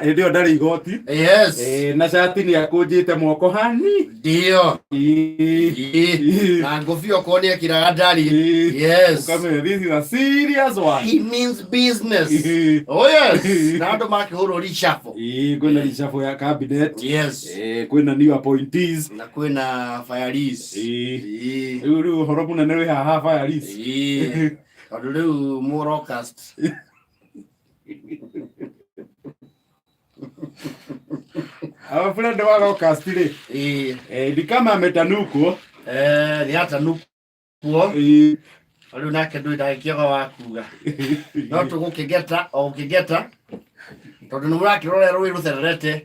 Hĩndĩ ĩyo ndarĩ igoti. Yes. Na cati nĩ akũnjĩte moko hani. Ndio. Na ngũbia okorwo nĩ ekĩraga ndari. Yes. Ũkamenya this is a serious one. He means business. Oh yes. Na andũ makĩhũrwo reshuffle. Kwĩna reshuffle ya cabinet. Yes. Kwĩna new appointees. Na kwĩna firees. Rĩu ũhoro mũnene wĩ haha firees. Tondũ rĩu mũrocast. Our friend wa Locust rĩ, ni kama ametanukwo. Nĩ atanukwo. Rĩu nake ndũĩ ndagĩkĩaga wa kuga. No tũgũkĩgeta o gũkĩgeta tondũ nĩ mũrakĩrora rũĩ rũthererete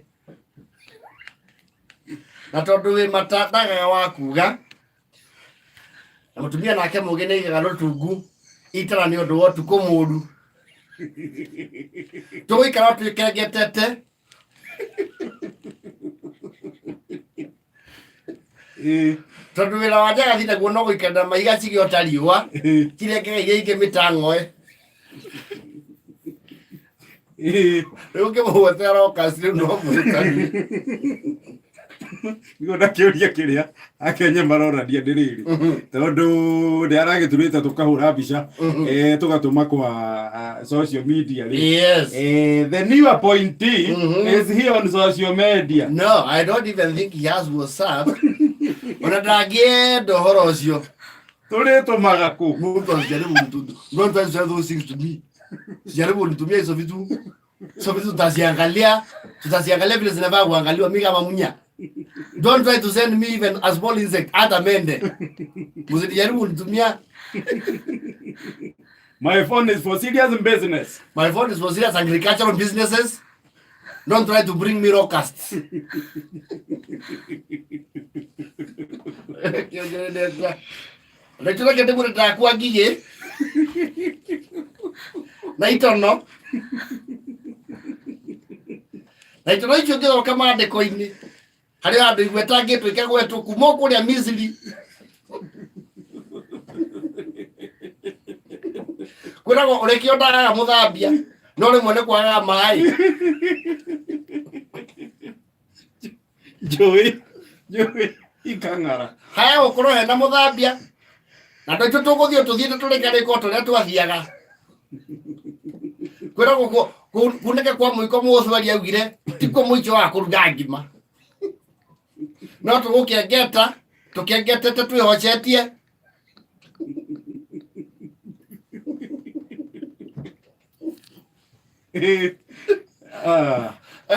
na tondũ wĩ mata ndagaga wa kuga. Na mũtumia nake mũgĩ nĩ aigaga rũtungu itara nĩ ũndũ wa ũtukũ mũru. Tũgũikara twĩkengetete. Tondũ wĩra wa njagathi naguo no gũikarĩra mahiga cigĩota riũa cirengega iria ingĩ mĩtang'oe. Rĩu ũngĩmũgwetera locust rĩu no mwĩtanie. Niguo ndakĩũria kĩrĩa akenya marorania nĩ rĩrĩ tondũ nĩ aragĩtũrĩte tũkahũra mbica tũgatũma kwa social media rĩ. Yes. The new appointee is here on social media. No, I don't even think he has WhatsApp. Ona ndangĩenda ũhoro ũcio. Tũrĩtũmaga kũ? Mtu asijaribu mtu. Don't try to sell those things to me. Sijaribu unitumie hizo vitu. Hizo vitu tutaziangalia, tutaziangalia vile zinafaa kuangaliwa mimi kama munya. Don't try to send me even a small insect, hata mende. Msijaribu unitumia. My phone is for serious business. My phone is for serious agricultural businesses. Don't try to bring me locusts. Reke reke ndĩmwĩre ndakua ngigĩ na itono na itono icio ngĩroka maandĩko-inĩ harĩ handũ igweta ngĩtwĩke gwetwo kuma o kũrĩa Misiri kwĩragwo ũrĩkĩo ndagaga mũthambia no rĩmwe nĩ kwagaga maĩ. Njũĩ njũĩ ikang'ara. Haya gũkorwo hena mũthambia na andũ aitũ tũgũthiĩ tũthiĩte tũrĩkarĩka o tũrĩa twathiaga. Kwĩragwo kunĩka kwa mũiko mũthweri augire tikuo mũico wa kũruga ngima. No tũgũkĩengeta tũkĩengetete twĩhocetie.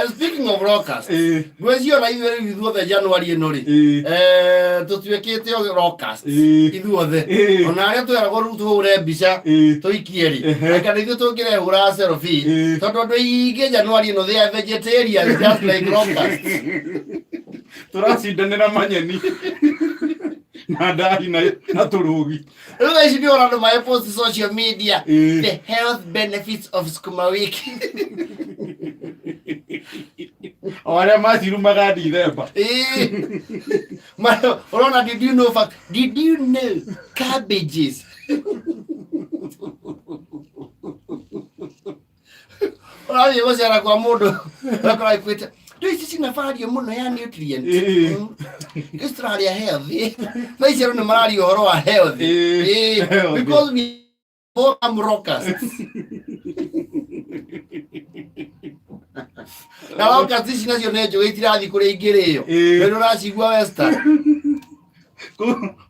Speaking of locust, ngwĩciria ona ithuĩ rĩu ithuothe January ĩno rĩ, tũtuĩkĩte o locust ithuothe. Ona arĩa tweragwo rĩu tũhũre mbica tũikie rĩ, kana ithuĩ tũngĩrehũra selfie, tondũ andũ aingĩ January ĩno they are vegetarians just like locusts. Tũracindanĩra manyeni na ndahi na tũrũgi. Rĩu thaa ici nĩ andũ marĩ post social media the health benefits of sukuma wiki. O arĩa macirumaga Dithemba. Ũrona, did you know fact, did you know cabbages? Ũrathiĩ gũcera kwa mũndũ ũgakora ĩkwĩte rĩu ici cina value mũno ya nutrient. Ici tũrarĩa healthy. Thaa ici andũ nĩ mararia ũhoro wa healthy. Healthy. Because we all am locusts. Na locust ici nacio nĩ njũgĩ itirathiĩ kũrĩa ingĩrĩo. Rĩu ũracigua Western.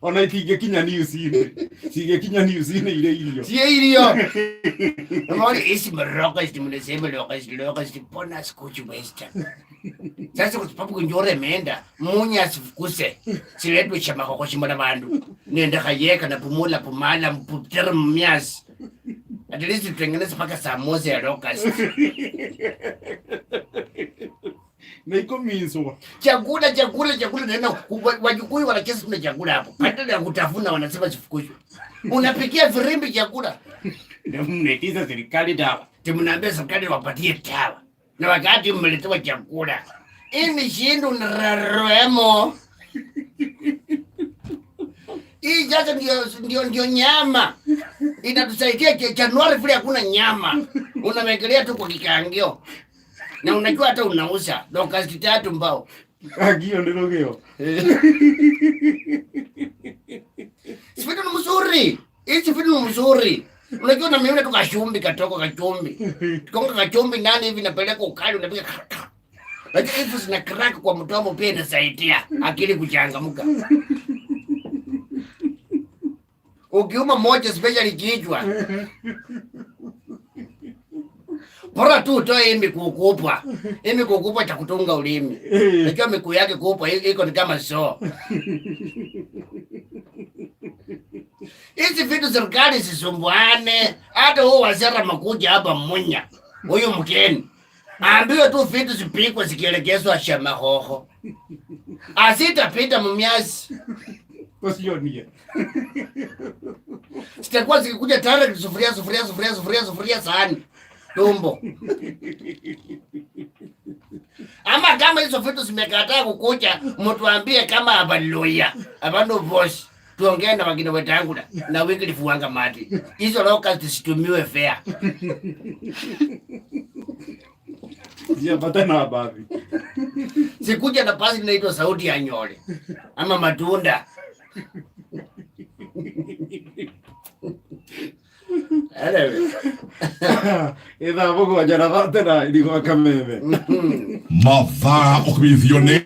Ona itingĩkinya news-inĩ, cingĩkinya news-inĩ irĩ irio. Ciĩ irio. Namori ici locust mnasema locust locust mbona sikuji Western. Sasa kwa sababu kunjore menda munya asifukuse siletwe chama kwa shimala bandu nenda kayeka na pumula pumala mputere mmiasi at least tutengeneze mpaka saa moja ya locust. Na ikuminswa chakula chakula chakula tena Wajukuu wanacheza tuna chakula hapo badala ya kutafuna wanasema sifukushwe. Unapikia firimbi chakula. Na mnaitiza serikali dawa. Timnaambia serikali wapatie dawa na wakati mmeletewa chakula. Hii mishindu nrarwemo. Hii sasa ndio nyama. Inatusaidia Januari vile hakuna nyama. Unawekelea tu kwa kikaangio. Na unajua hata unauza locust 3 mbao. Agio nĩ rũgĩo. Si vitu ni mzuri. Hizi vitu ni mzuri. Unajua na miuna tu kachumbi katoko kachumbi. Tukonga kachumbi ndani hivi napeleka ukali unapiga kra, kra. Lakini hizi zina crack kwa mdomo pia inasaidia akili kuchangamka. Ukiuma moja especially kichwa. Bora tu utoe hii miguu kubwa. Hii miguu kubwa cha kutunga ulimi. Unajua miguu yake kubwa iko ni kama soo. Hizi vitu serikali zisumbuane. Hata huo waziri makuja hapa Munya. Huyu mgeni. Ambiwe tu vitu zipikwe zikielekezwa Shamahoho. Asitapita mumiazi. Usionie. Zitakuwa zikikuja direct sufuria, sufuria, sufuria, sufuria, sufuria, sahani. Tumbo. Ama kama hizo vitu zimekataa kukuja, mtuambie kama abaloya, abano boss. Tuongee na wengine wetangula na Wycliffe Wanga Mati. Hizo locust zisitumiwe fair. Ziambate na babi. Sikuja na pasi inaitwa sauti ya nyole ama matunda. Anyway. Ithaa mũgwanja na thate na irigwa kameme. Mathaa ũkũmenyithio nĩ